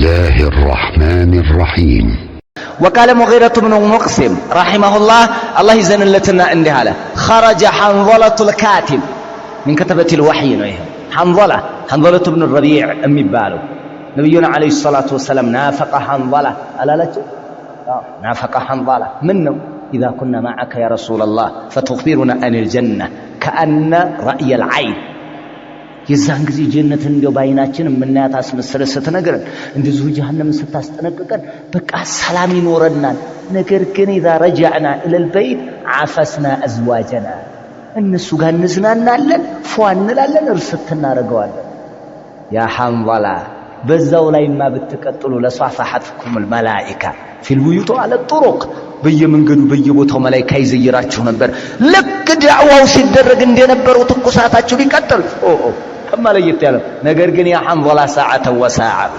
الله الرحمن الرحيم. وقال ሙጊረቱ ብኑ ሙቅሲም رحمه الله፣ አላህ ይዘንለትና እንዲህ አለ፣ خرج حنظلة الكاتب من كتبة الوحي ነው። ይሄ ሐንዘላ፣ ሐንዘለቱ ብኑ ረቢዕ የሚባለው ነቢዩን عليه الصلاة والسلام نافق حنظلة አላላቸው? نافق حنظلة ምን ነው? إذا كنا معك يا رسول الله فتخبرنا عن الجنة كأن رأي العين፣ የዛን ጊዜ ጀነትን እንዲያው በአይናችን የምናያት አስመሰለ ስትነግረን፣ እንደዚሁ ጀሃነምን ስታስጠነቅቀን በቃ ሰላም ይኖረናል። ነገር ግን إذا رجعنا إلى البيت عافسنا أزواجنا፣ እነሱ ጋር እንዝናናለን፣ ፏ እንላለን፣ እርስት እናደርገዋለን። يا حنظلة፣ በዛው ላይማ ብትቀጥሉ لصافحتكم الملائكة في البيوت على الطرق፣ በየመንገዱ በየቦታው መላኢካ ይዘይራችሁ ነበር። ልክ ዳዕዋው ሲደረግ እንደነበረው ትኩሳታችሁ ቢቀጥል ኦ እማ ለየት ያለ ነገር ግን يا حنظلة ساعة وساعة،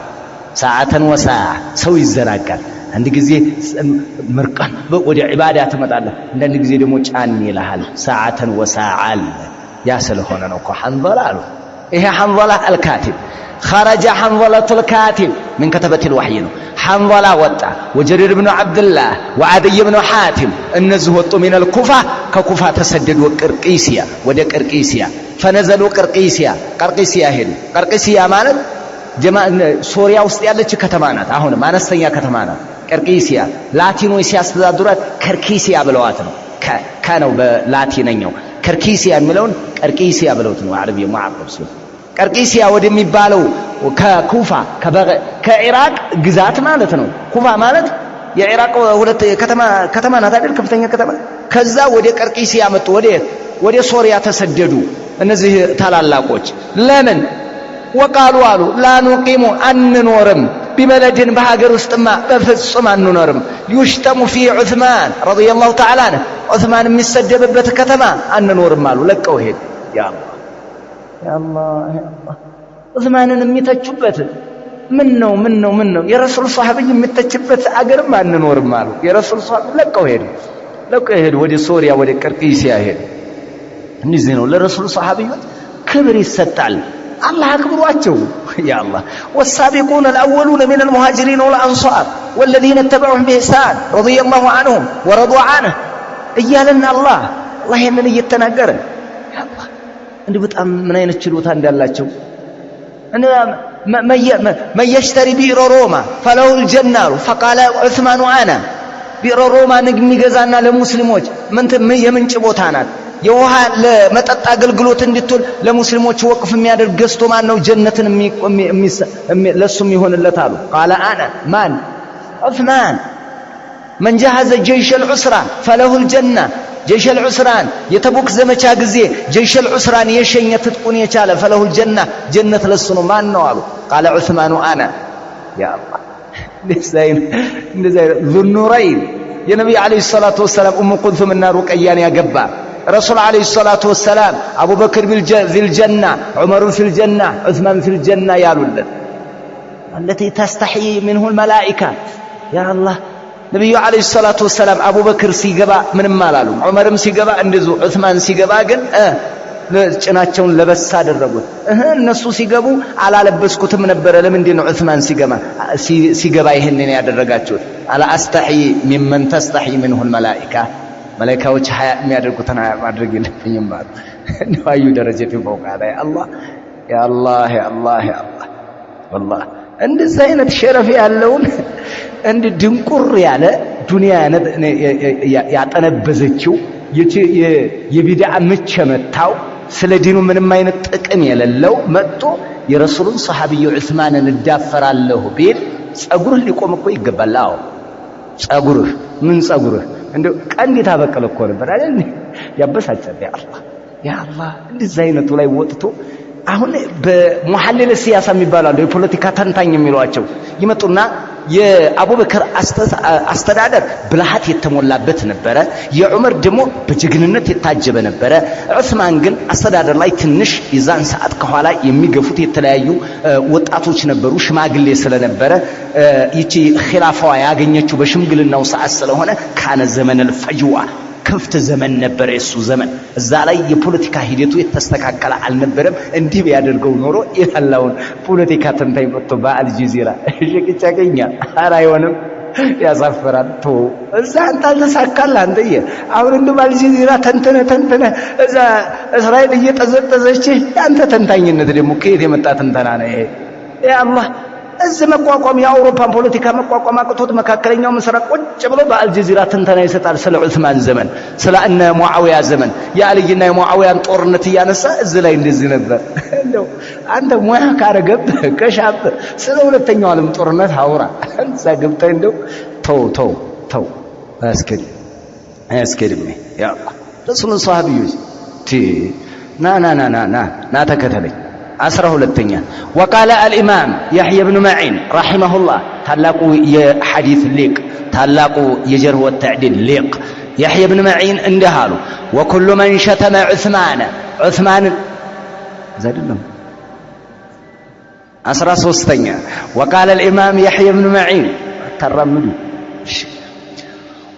ساعة وساعة ሰው ይዘናጋል። አንድ ጊዜ ምርቃን ወደ ዒባዳ ትመጣለህ፣ አንዳንድ ጊዜ ደግሞ ጫን ይልሃል። ساعة وساعة አለ። ያ ስለሆነ ነው እኮ ሐንዘላ አሉ። ይሄ ሐንዘላ الكاتب፣ خرج حنظلة الكاتب من كتبة الوحي ነው። ሐንዘላ ወጣ፣ وجرير بن عبد الله وعدي بن حاتم እነዚህ ወጡ። من الكوفة፣ ከኩፋ ተሰደዱ ቅርቂስያ፣ ወደ ቅርቂስያ። فنزلوا قرقيسيا፣ ቀርቂስያ ሄዱ። ቀርቂስያ ማለት ሶሪያ ውስጥ ያለች ከተማ ናት። አሁንም አነስተኛ ከተማ ናት። ቀርቂስያ ላቲኖች ሲያስተዳድሯት ከርኪሲያ ብለዋት ነው። ከነው በላቲነኛው ከርኪሲያ የሚለውን ቀርቂስያ ብለውት ነው አረብ የሙዓረብ ሲሆን ቀርቂስያ ወደሚባለው ከኩፋ፣ ከኢራቅ ግዛት ማለት ነው። ኩፋ ማለት የኢራቅ ሁለት ከተማ ከተማ ናት አይደል? ከፍተኛ ከተማ። ከዛ ወደ ቀርቂስያ መጡ። ወደ ሶሪያ ተሰደዱ እነዚህ ታላላቆች። ለምን? وقالوا አሉ፣ لا نقيم አንኖርም፣ ببلد በሀገር ውስጥማ በፍጹም አንኖርም። يشتم فيه عثمان رضي الله تعالى عنه፣ ዑስማን የሚሰደብበት ከተማ አንኖርም አሉ። ለቀው ሄዱ። يا الله، يا الله، يا الله፣ ዑስማንን የሚተቹበት ምን ነው? ምን ነው? ምን ነው? የረሱል ሰሃቢይ የሚተችበት አገርም አንኖርም አሉ። የረሱል ሰሃቢ ለቀው ሄዱ። ለቀው ሄዱ። ወደ ሶሪያ፣ ወደ ቀርቂስያ ሄዱ። እንደዚህ ነው፣ ለረሱል ሰሃቢዮች ክብር ይሰጣል። አላህ አክብሯቸው። يا الله፣ والسابقون الأولون من المهاجرين والأنصار والذين اتبعوهم بإحسان رضي الله عنهم ورضوا عنه እያለን አላህ አላህ ይህንን እየተናገረ يا الله፣ እንዲህ በጣም ምን አይነት ችሎታ እንዳላቸው። من يشتري بئر رومة فله الجنة አሉ። فقال عثمان أنا። بئر رومة የሚገዛና ለሙስሊሞች የምንጭ ቦታ ናት፣ የውሃ ለመጠጥ አገልግሎት እንድትውል ለሙስሊሞች ወቅፍ የሚያደርግ ገዝቶ ማን ነው ጀነትን ለሱ የሚሆንለት አሉ። قال أنا። ማን? ዑስማን። من جهز جيش العسرة فله الجنة፣ جيش العسرة ን የተቡክ ዘመቻ ጊዜ جيش العسرة ን የሸኘ፣ ትጥቁን የቻለ فله الجنة፣ ጀነት ለሱ ነው። ማን ነው አሉ። قال عثمان أنا። يا الله፣ እንደዚህ አይነት ዙኑረይን የነቢይ عليه الصلاة والسلام ኡሙ ኩልሱምና ሩቀያን ያገባ፣ ረሱል عليه الصلاة والسلام አቡበክር في الجنة، عمر في الجنة، عثمان في الجنة ያሉለት፣ التي تستحيي منه الملائكة፣ يا الله፣ ነቢዩ عليه الصلاة والسلام አቡበክር ሲገባ ምንም አላሉም። ዑመርም ሲገባ እንደዚሁ፣ ዑስማን ሲገባ ግን ጭናቸውን ለበስ አደረጉት። እህ እነሱ ሲገቡ አላለበስኩትም ነበረ። ለምንድን ነው ዑስማን ሲገባ ይህንን ያደረጋችሁት? ألا أستحيي ممن تستحيي منه الملائكة፣ መላኢካዎች ሀያ የሚያደርጉትን ሀያ ማድረግ የለብኝም አሉ። أي درجة فوق يا الله، يا الله، يا الله، يا الله። والله እንደዚህ አይነት شرف ያለውን እንድ ድንቁር ያለ ዱንያ ያጠነበዘችው፣ የቢድዓ ምች የመታው፣ ስለ ዲኑ ምንም አይነት ጥቅም የሌለው መጥቶ የረሱሉን ሰሐቢዩ ዑስማንን እዳፈራለሁ ቢል ጸጉርህ ሊቆም እኮ ይገባል። አዎ፣ ጸጉርህ ምን ጸጉርህ እንደው ቀንድ የታበቀለ እኮ ነበር አይደል? ያበሳጫል። يا الله، يا الله፣ እንደዚህ አይነቱ ላይ ወጥቶ አሁን በ محلل سياسة የሚባሉ አሉ፣ የፖለቲካ ተንታኝ የሚሏቸው ይመጡና የአቡበከር አስተዳደር ብልሃት የተሞላበት ነበረ። የዑመር ደግሞ በጀግንነት የታጀበ ነበረ። ዑስማን ግን አስተዳደር ላይ ትንሽ የዛን ሰዓት ከኋላ የሚገፉት የተለያዩ ወጣቶች ነበሩ። ሽማግሌ ስለነበረ ይቺ ኺላፋዋ ያገኘችው በሽምግልናው ሰዓት ስለሆነ كان زمن الفجوة ክፍት ዘመን ነበር የሱ ዘመን። እዛ ላይ የፖለቲካ ሂደቱ የተስተካከለ አልነበረም። እንዲህ ቢያደርገው ኖሮ ይላል። ፖለቲካ ተንታኝ መጥቶ በአልጀዚራ ሽቅጫቀኛ። ኧረ አይሆንም፣ ያሳፍራል። ቶ እዛ አንተ አልተሳካልህ አንተዬ። አሁን እንደው በአልጀዚራ ተንተነ ተንተነ እዛ እስራኤል እየጠዘጠዘች የአንተ ተንታኝነት ደግሞ ከየት የመጣ ትንተና ነው ይሄ? ያ አላህ፣ እዚህ መቋቋም የአውሮፓን ፖለቲካ መቋቋም አቅቶት መካከለኛው ምስራቅ ቁጭ ብሎ በአልጀዚራ ትንተና ይሰጣል። ስለ ዑስማን ዘመን፣ ስለ እነ ሙዓዊያ ዘመን፣ የአልይና የሙዓዊያን ጦርነት እያነሳ እዚህ ላይ እንደዚህ ነበር። እንደው አንተ ሙያ ካረገብህ ከሻብህ ስለ ሁለተኛው ዓለም ጦርነት አውራ። እዛ ገብተህ እንደው ተው ተው ተው፣ አያስኬድም አያስኬድም። ያ ረሱልን ሰሃቢዮች ና ና ና ና ና ና ተከተለኝ። 12ኛ፣ وقال الإمام يحيى بن معين رحمه الله፣ ታላቁ የሐዲስ ሊቅ፣ ታላቁ የ جرح وتعديل ሊቅ ያሕያ ብን መዒን እንዲህ አሉ፣ وكل من شتم عثمان ዑስማንን እዛ አይደለም። 13ኛ፣ وقال الإمام يحيى بن معين አታራምዱ፣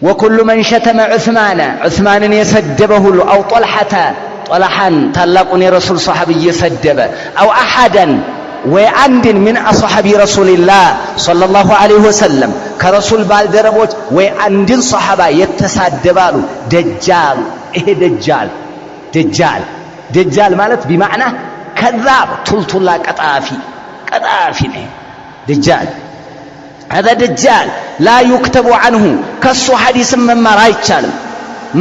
وكل من شتم عثمان ዑስማንን የሰደበ ሁሉ፣ أو طلحة ጦልሓን ታላቁን የረሱል ሰሓቢ የሰደበ፣ أو أحدا ወይ አንድን من أصحاب رسول الله صلى الله عليه وسلم ከረሱል ባልደረቦች ወይ አንድን ሰሓባ የተሳደበ አሉ دجال። ይሄ ደጃል ደጃል ደጃል ማለት بمعنى كذاب ቱልቱላ ቀጣፊ ቀጣፊ ነው ደጃል። هذا دجال لا يكتب عنه ከሱ ሐዲስን መማር አይቻልም፣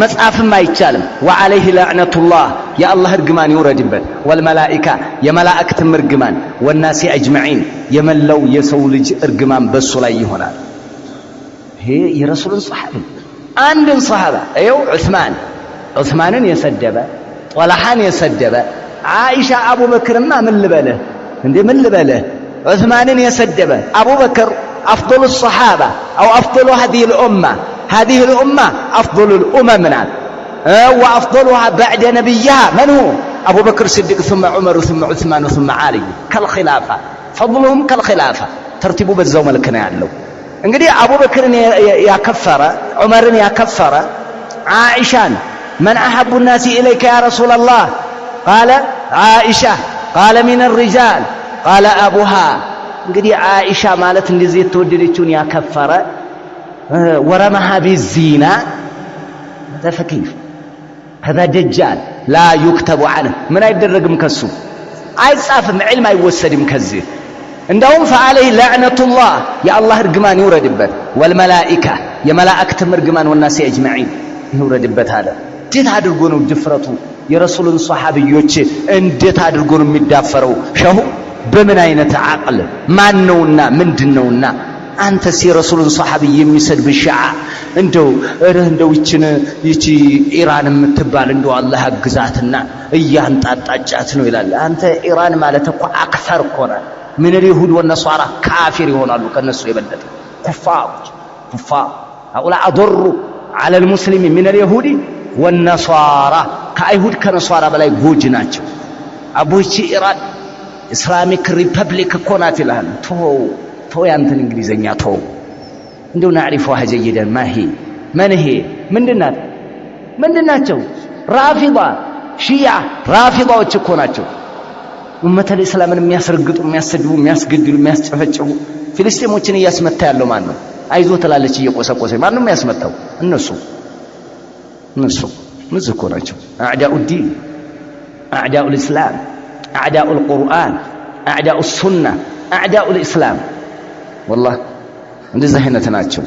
መጻፍም አይቻልም። وعليه لعنة الله የአላህ እርግማን ይውረድበት፣ والملائكة የመላእክትም እርግማን፣ والناس أجمعين የመላው የሰው ልጅ እርግማን በሱ ላይ ይሆናል። ይሄ የረሱልን ሰሓቢ አንድን ሰሓባ ይኸው ዑስማን ዑስማንን የሰደበ፣ ጦልሓን የሰደበ፣ ዓኢሻ፣ አቡበክርማ ምን ልበልህ እንዴ፣ ምን ልበልህ? ዑስማንን የሰደበ፣ አቡበክር أفضل الصحابة أو أفضل هذه الأمة، هذه الأمة أفضل الأمم ናት وأفضلها بعد نبيها من هو؟ أبو بكر الصديق ثم عمر ثم عثمان ثم علي كالخلافة، فضلهم كالخلافة ተርቲቡ በዛው መልክ ነው ያለው። እንግዲህ አቡበክርን ያከፈረ፣ ዑመርን ያከፈረ፣ ዓኢሻን من أحب الناس إليك يا رسول الله؟ قال عائشة، قال من الرجال؟ قال أبوها። እንግዲህ ዓኢሻ ማለት እንደዚህ የተወደደችውን ያከፈረ ورماها بالزنا فكيف؟ هذا دجال لا يكتب عنه ምን አይደረግም፣ ከሱ አይጻፍም፣ ዕልም አይወሰድም ከዚህ። እንደውም فعليه لعنة الله የአላህ እርግማን ይውረድበት፣ والملائكة የመላእክትም እርግማን፣ والناس أجمعين ይውረድበት አለ። እንዴት አድርጎ ነው ድፍረቱ? የረሱልን ሰሓብዮች እንዴት አድርጎ ነው የሚዳፈረው? ሸሁ በምን አይነት ዓቅል? ማን ነውና ምንድን ነውና አንተስ የረሱልን ሰሓቢ የሚሰድብ ሺዓ? እንደው እርህ እንደው ይችን ይቺ ኢራን የምትባል እንደው አላህ አግዛትና እያንጣጣጫት ነው ይላል። አንተ ኢራን ማለት እኮ أكفر እኮ ናት። من اليهود والنصارى ካፊር ይሆናሉ ከነሱ የበለጠ ኩፋሮች። كفار هؤلاء أضر على المسلم من اليهود والنصارى ከአይሁድ ከነሷራ በላይ ጎጂ ናቸው። አቦይቺ ኢራን Islamic Republic እኮ ናት ይልሃል። ተው ተው፣ ያንተን እንግሊዘኛ ተው። እንደው نعرفها جيدا ما هي من هي ምንድን ናት? ምንድን ናቸው? ራፊዳ ሺያ ራፊዳዎች እኮ ናቸው። أمة الإسلام ን የሚያስረግጡ፣ የሚያሰድቡ፣ የሚያስገድሉ፣ የሚያስጨፈጭፉ። ፊልስጤሞችን እያስመታ ያለው ማን ነው? አይዞ ትላለች እየቆሰቆሰ። ማን ነው የሚያስመታው? እነሱ እነዚህ እኮ ናቸው። أعداء الدين، أعداء الإسلام، أعداء القرآن، أعداء السنة، أعداء الإسلام والله እንደዚህ አይነት ናቸው።